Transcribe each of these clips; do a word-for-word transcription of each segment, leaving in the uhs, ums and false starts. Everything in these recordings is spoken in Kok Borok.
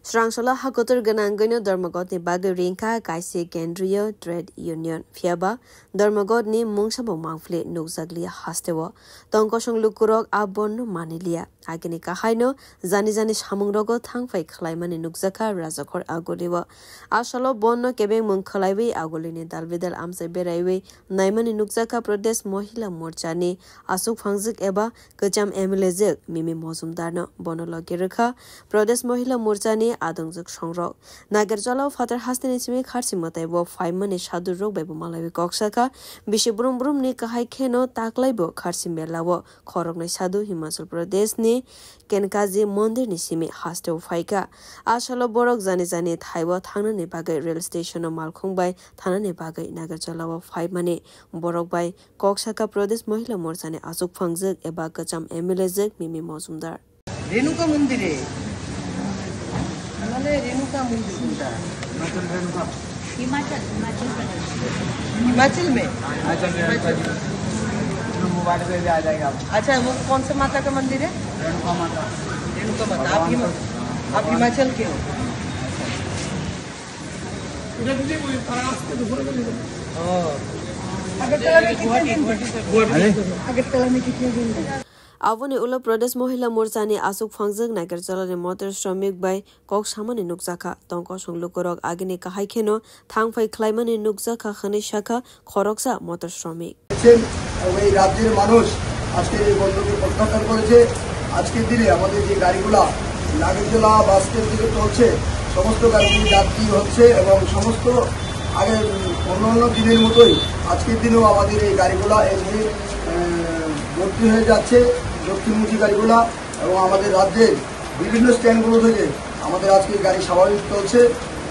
Srangsola hakotor gwnangwino Dharmagotni bagwi ringkha kaisi kendriyo trade union. Phiyaba Dharmagotni mungsabo mangphili nukjakliya hasteo. Tongkosong lukurok a bonno maniliya. Agini kahaino jani jani samungrogo thangphai khwlaimani nukjakha Rajakhor Agulio. Asalo bonno kebengmung khwlaiwi Agulini dalbidal amchai beraiwi naimani nukjakha Pradesh Mohila Morchani aswk phangjwk eba kwcham M L A jwk Mimi Mojumdarno. Bono logi rwkha Pradesh Mohila Morchani adongjwk songrok. Nagerjolao phatar hasteni simi kharsi mwtaibo phaimani sadurok bai bo malaiwi kok sakha. Bisi brum brumni kahai kheno taklaibo kharsi melao khoroknwi sadu Himachal Pradeshni Kenkaji mondirni simi hasteo phaikha. Asalo borok jani jani thaibo thangnani bagwi rail stationo malkhung bai thanani bagwi Nagerjolao phaimani borok bai kok sakha Pradesh Mohila Morchani aswk phangjwk eba kwcham M L A jwk Mimi Mojumdar. Renuka मंदिर है। मैंने रेणुका मंदिर सुनता है। हिमाचल, हिमाचल प्रदेश। हिमाचल में? हिमाचल में रेणुका जी। मोबाइल पे भी आ जाएगा आपको। अच्छा, वो कौन सा माता का मंदिर है? रेणुका माता। रेणुका माता। आप हिमा-, आप हिमाचल के हो? अगरतला में कितने दिन थे? अगरतला में कितने दिन थे? Aboni ulo Pradesh Mohila Morchani aswk phangjwk Nagerjolani motor shramik bai kok samani nukjakha. Tongkosong lukurok agini kahai kheno thangphai khwlaimani nukjakha hwnwi sakha khoroksa motor shramik. এই রাজ্যের মানুষ আজকের এই বন্ধকে প্রত্যাখ্যান করেছে। আজকের দিনে আমাদের যে গাড়িগুলা নাগেরজোলা বাস স্ট্যান্ড থেকে চলছে, সমস্ত গাড়িগুলি যাত্রী হচ্ছে এবং সমস্ত আগে, উম, অন্যান্য দিনের মতোই আজকের দিনেও আমাদের এই গাড়িগুলা এসে, আহ, ভর্তি হয়ে যাচ্ছে, দক্ষিণমুখী গাড়িগুলা। এবং আমাদের রাজ্যের বিভিন্ন স্ট্যান্ডগুলো থেকে আমাদের আজকে গাড়ি স্বাভাবিক চলছে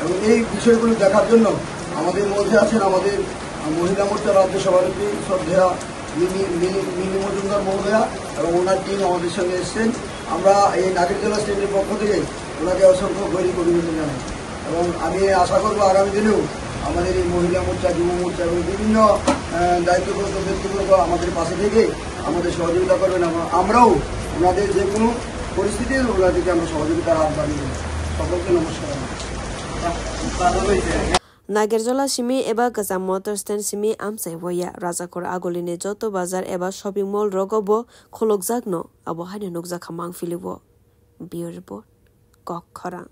এবং এই বিষয়গুলো দেখার জন্য আমাদের মধ্যে আছেন আমাদের মহিলা মোর্চা রাজ্য সভাপতি শ্রদ্ধেয়া মিনি, মিনি, মিনি মজুমদার মহোদয়া এবং ওনার টিম আমাদের সঙ্গে এসেছেন। আমরা এই নাগেরজোলা স্ট্যান্ডের পক্ষ থেকে ওনাকে অসংখ্য গৌরব অভিনন্দন জানাই এবং আমি আশা করবো আগামী দিনেও আমাদের এই মহিলা মোর্চা, যুব মোর্চা এবং বিভিন্ন, আহ, দায়িত্বপ্রাপ্ত ব্যক্তিবর্গ আমাদের পাশে থেকে আমাদের সহযোগিতা করবেন এবং আমরাও ওনাদের যে কোনো পরিস্থিতিতে ওনাদেরকে আমরা সহযোগিতার হাত বাড়িয়ে দেবো। সকলকে নমস্কার। Nagerjola simi eba kwcham motor stand simi amchai waya. Rajakhor Agulini joto bazar eba shopping mall rogo bo khulukjakno abo haino nukjakha mangpili o. Bureau Report, Kok Khorang.